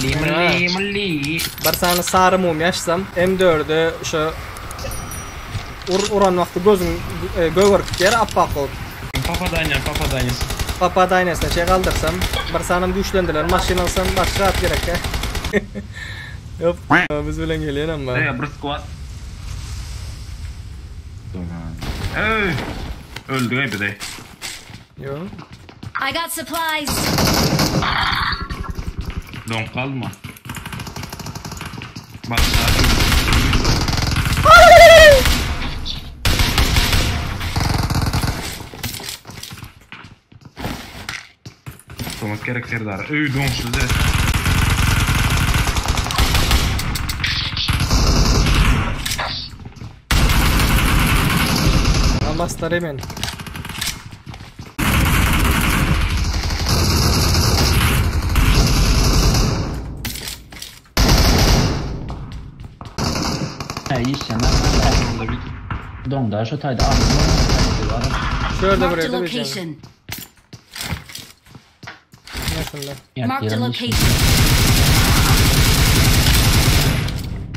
Milli, milli. Bir sany sary mum ýaşsam, M4-e şu ur uran wagty gözüň e, gögerip gitýär appak bolup. Papadanya, papadanyasy. Papadanyasına şey galdyrsam, bir sanam güýçlendirilen maşyn alsam başga zat gerek ýa. Ýok, biz bilen gelýän amma. Eý, bir squad. Ey! Öldük ey bize. Ýok. I got supplies. Don kalma. Bak zaten. Tomak gerek Serdar. Öy donsuz de. Almaslar hemen. He işlemez. Donda şu tayda aldım. Şurada Marked a buraya da bir location. Ne şunda? Marked a location.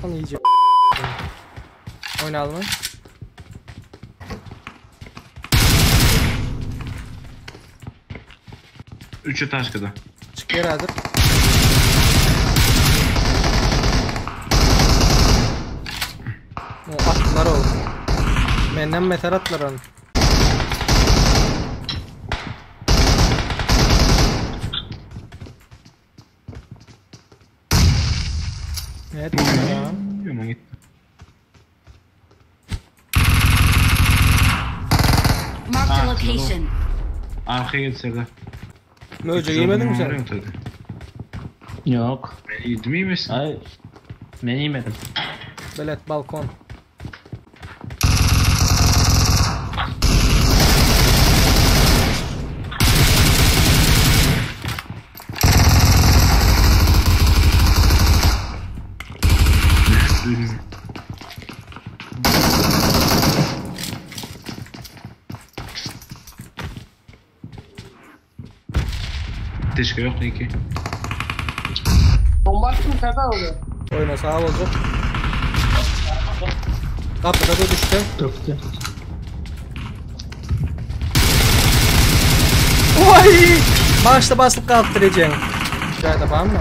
Onu iyice. Oynayalım mı? Üçü taş kadar. Çık geri hazır. O attılar oğlum. Menden beter attılar onu. Evet. Ya. Yaman gitti. Marked a Ah, location. Arkaya git Serdar. Möce giymedin mi sen? Yok. Ben yedim iyi misin? Ay. Ben yemedim. Belet balkon. Teşke yok ne ki? Bomba attım Serdar oluyor. Oyna sağ olacak. Kapıda da düştü. Döktü. Oy! Başta basıp kaldıracaksın. Şurada var mı?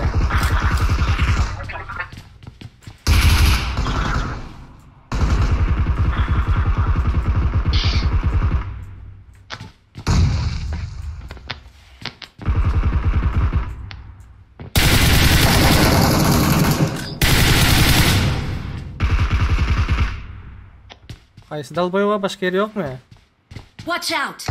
Haysi dal boyu var başka yeri yok mu? Watch out.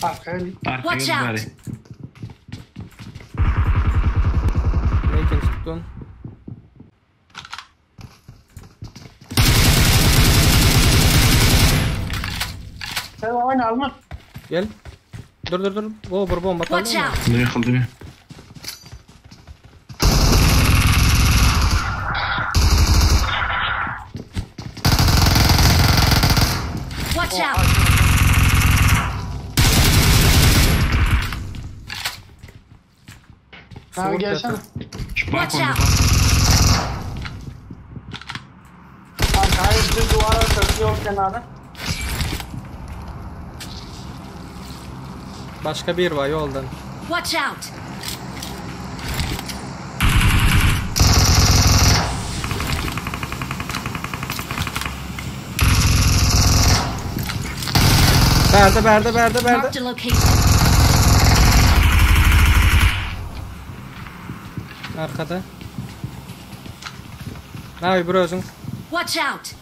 Arkaya Arkaya Watch git out. bari. Ne kim tuttun? Sen oyna alma. Gel. Dur dur dur. O bir bomba Watch atalım mı? out. Ne yıkıldı bir? Watch out. Abi Soğuk gelsene. yatı. Şu Watch balkonda out. bak. Arkaya bir duvar arkası yok kenara. Başka bir var yoldan. Watch out. Berde berde berde berde. Marked a location. Arkada. Ne yapıyor bro özün? Watch out.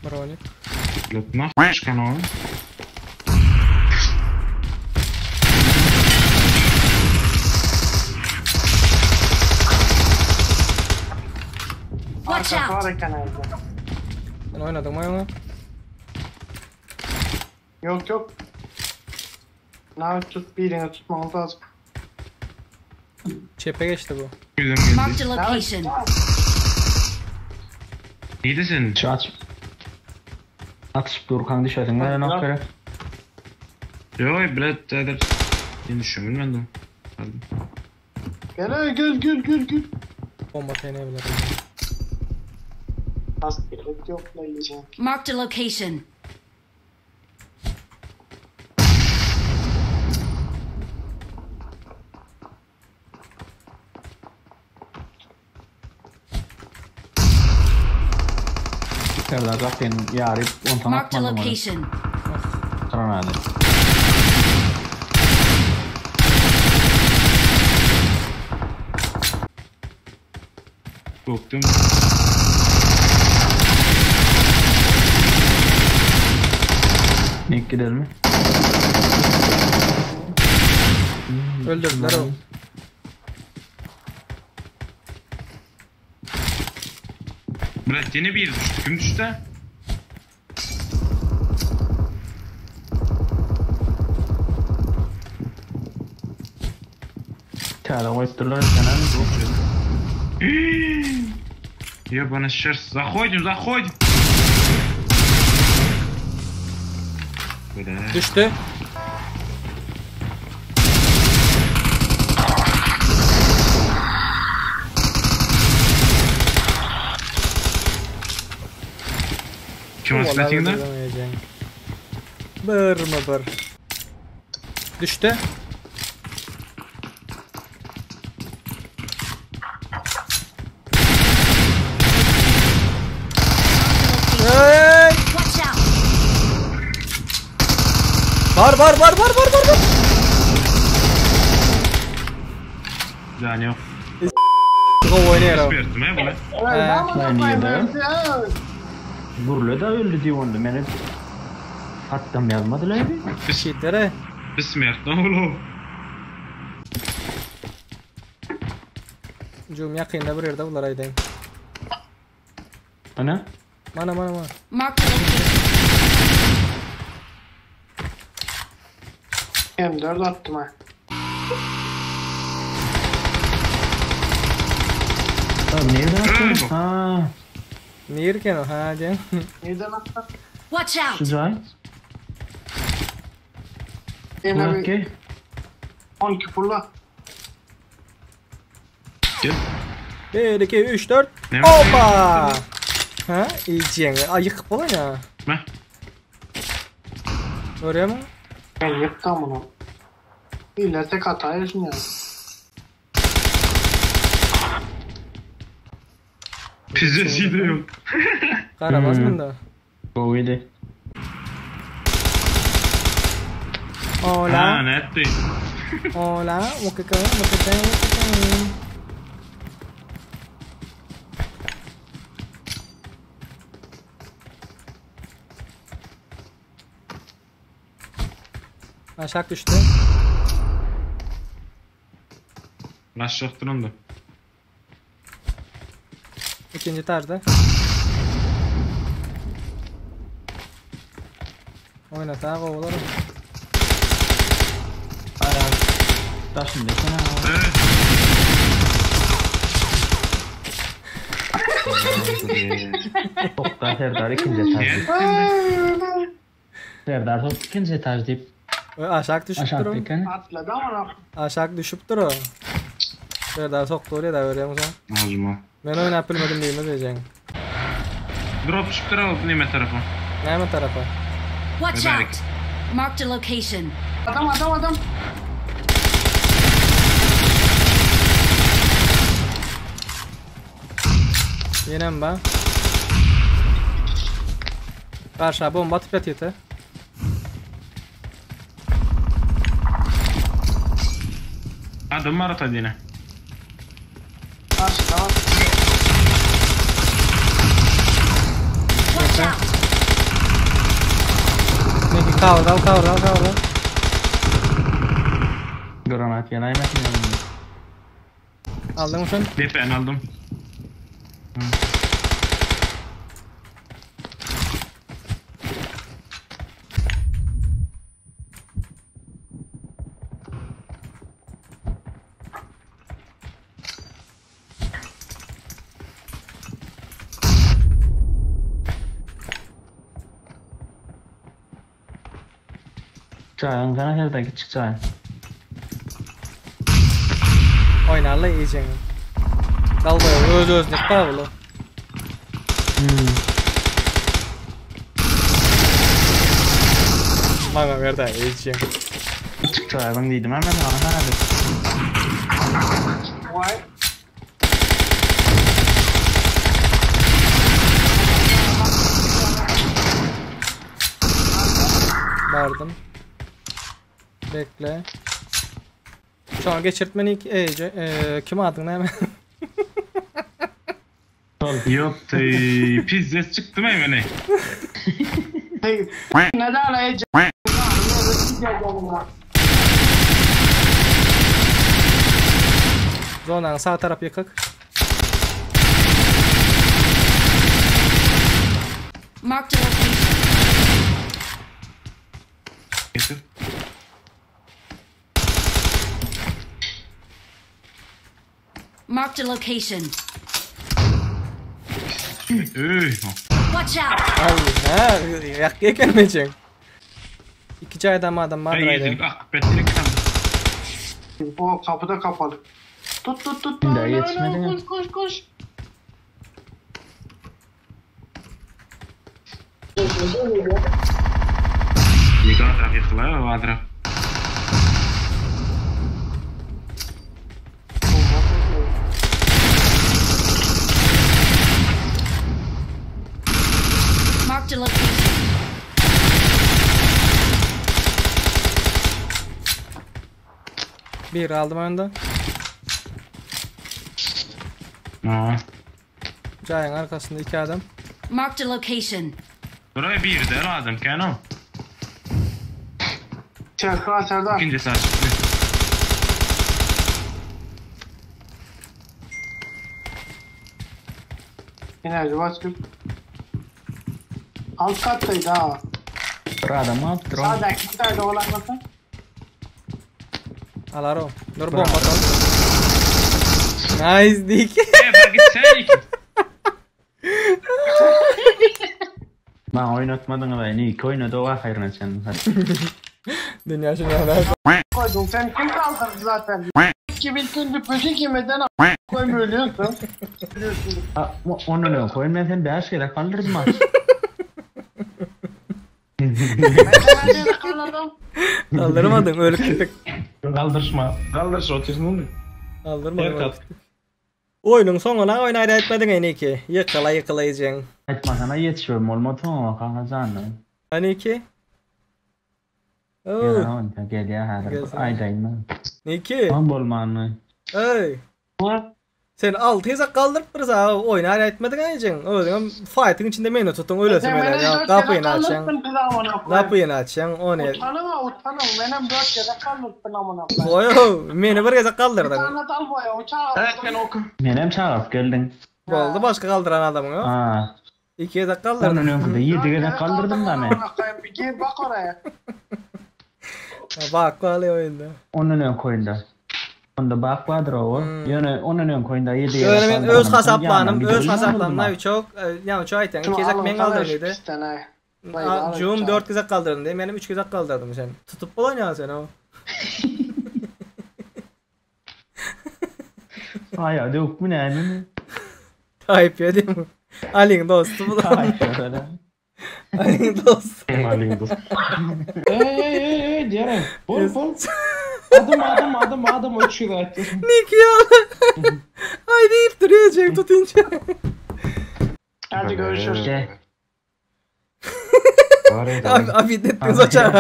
Bronik. Lütfen çıkan o. Watch Arkası out. var eken evde. Sen oynadın mı onu? Yok yok. Ne tut birini tutmamız lazım. Çepe geçdi bu. Yüzüm geldi. Marked a location. Neydi sen? Şu aç. Atyşyp durkan düşersiň ben ok gerek. Yok bilet eder. Yine düşüyorum bilmedim. Aldım. Gel gel gel gel gel. Bomba teýnebilir. Az gerek yok la yiyeceğim. Marked a location. Serdar zaten ýaryp ondan Marked a atmadım ony. location. Granady. Korktum. Nik gider mi? Öldürdüler o. Bilet yine bir düştü. Kim düştü? Täze goýupdyrlar senem. Ебана шерсть. Заходим, заходим. Бля. Düşdi. Kim asletingde? Bir mi bir. Düşdi. Hey! Watch out! Bar bar bar bar bar bar bar. Yani yok. Go oýnaýar. Smertim he bu. Ben niye Burla da öldü diye onda. Meni hattam ýazmadylar bi. Şitlere. Besmert ne oğlum? Cum ýakynda bir ýerde bular aýdaýyn. Ana? Mana mana mana. Marked a location. M4 attım ha. Abi nereden attın? Öyle. Ha, Nirken o ha diýen. Nereden attın? Watch out! şu jaý. Yine bir Okey. 12 pula. Gel. 1 2 3 4. Ne Hoppa! Ha, iýjeň. Ay ýykyp bolan ya. Ne? Görýärmi? Ben yıktım bunu. İlle tek hata ya. Pizzası da yok. Garamaz Hmm. bunda. Gowdy. Ha Hola. ne etti? Hola. Mukaka mukaka mukaka. Aşak düşdi. Başlattın onu da. İkinci tarzda. Oynat ha kovalarım. Ayak. Daşın desene. Evet. Tokta Serdar ikinci etaj. Gel. Serdar top ikinci etaj deyip Aşak düşüp aşağı dur. eken. Atladı ama Aşak düşüp dur. Serdar soktu oraya da görüyor musun? Ağzıma. Men oynap bilmedim değil mi diyeceksin? Drop çıktı al nime tarafa. Näme tarafa? Watch Mübarek. out! Marked a location. adam adam adam. Ýenem ba. Garşa bomba atyp ýatyr. Adam var ata yine. Karşıda var. Watch out! Neki cover al cover al cover al. Granat ýanaýmasyn. Aldın mı sen? DPN aldım. Çaýyň sana herden kiçik çaý. Oýnarla iýjeň. Dalbaýa öz özüne bagly. Maňa ber da iýjeň. Kiçik çaýyň diýdim ha men sana hadi. Vay. Bardym. Bekle. Şu an geçirtmeni eýje, e, kim adyň näme? Yok tey pizzes çıktı mı meni? Hey, Neden ece? Zonanyň sağ tarapy ýykyk. Marked a location. Getir. Marked a location. Öy. Watch out! Al, ha, ýak ekenmejek. Iki jaýda adam bar Ay aýda. yedik ah betlik tam. O kapı da kapalı. Tut tut tut. Daha Oyna, oyna, yetişmedi mi? Koş koş koş. Yıkar yıkla vadra. Marked a location. Bir aldım önde. Ha. Jaýyň arkasynda iki adam. Marked a location. Buraya bir de lazım kano. Çerkan Serdar. İkinci saat çıktı. Enerji başka. Alt kattaydı ha. Bir adam apdyr. Sağdaki bir tane olanmasın. Alaro. Dur bomba atalım. Nice dik. E bak gitsene iki. Ben oynatmadın da ne iki oynadı o hayrına sen. Dünya şunu helal. Koydum sen kim kaldırdı zaten? Ki bitince pöşek yemeden a** koyma ölüyorsun. Ölüyorsun. Onu ne koyun ben sen 5 kere kaldırdım ha. Ben de nereye kaldırdım? Kaldırmadın ölüp gittik. Kaldırışma. Kaldırış otuyorsun oğlum. Kaldırmadın. Her ölüp kat. gittik. Oyunun sonuna oynayda etmedin en iki. Yıkıla yıkıla yiyeceksin. Aytmasana yetişiyorum olmadı mı kanka canım. Hani iki? Gel Oo. on gel ya hadi. Gelsene. Aydayım ben. Niki. Tam bolmanı. Ey. Sen altı yazak kaldırıp bir sağa oynar etmedin ayıcın. Özün fight'ın içinde meni tutun öyle Sen beni söyle. dört kere Kapıyı açın. kaldırdın kız amına koyayım. Kapıyı açın. O ne? Utanma utanma. Benim dört kere kaldırdın amına koyayım. Oy, meni bir gezek Bir kaldırdın. tane dal boya uçağı Evet ben oku. Menem çağırıp geldin. Boldu başka kaldıran adamın yok. Ha. İki gezek Onun kaldırdın. önküde 7 kere kaldırdım da men. Amına koyayım, Bir gir bak oraya. Bak bali oyunda. Onun ön koyunda. Onda bak vardır o. Yöne onun ön koyunda 7 kere Öyle men öz hasaplanım, Bir öz de hasaplanma çok, yani çok ayten. İki gezek men kaldırdıydı. Cum 4 gezek kaldırdın diye, benim 3 gezek kaldırdım sen. Tutup bolan ya sen o. Ay hadi ok mu ne mi? Tayyip ya değil mi? Ali'nin dostu bu da. Ay şöyle. Ali'nin dostu. Alayım dur. Ey ey ey ey diyelim. Bol bol. Adım adım adım adım uçuyor artık. Nick ya. Ay deyip duruyor Cenk tutunca. Hadi görüşürüz. Gel. Abi afiyet ettiniz hocam.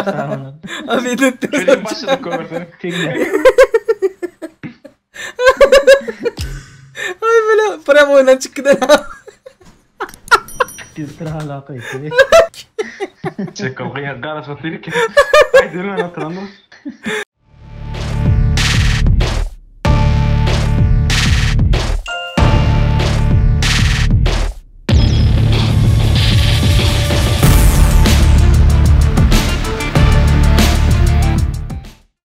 Afiyet ettiniz Şöyle hocam. başladık gördüm. Ay böyle prem oyundan çıktı da. Biz hala kayıtlı. Çek kavgaya garaj atıyor ki. Ay diyorum ben hatırlamıyorum.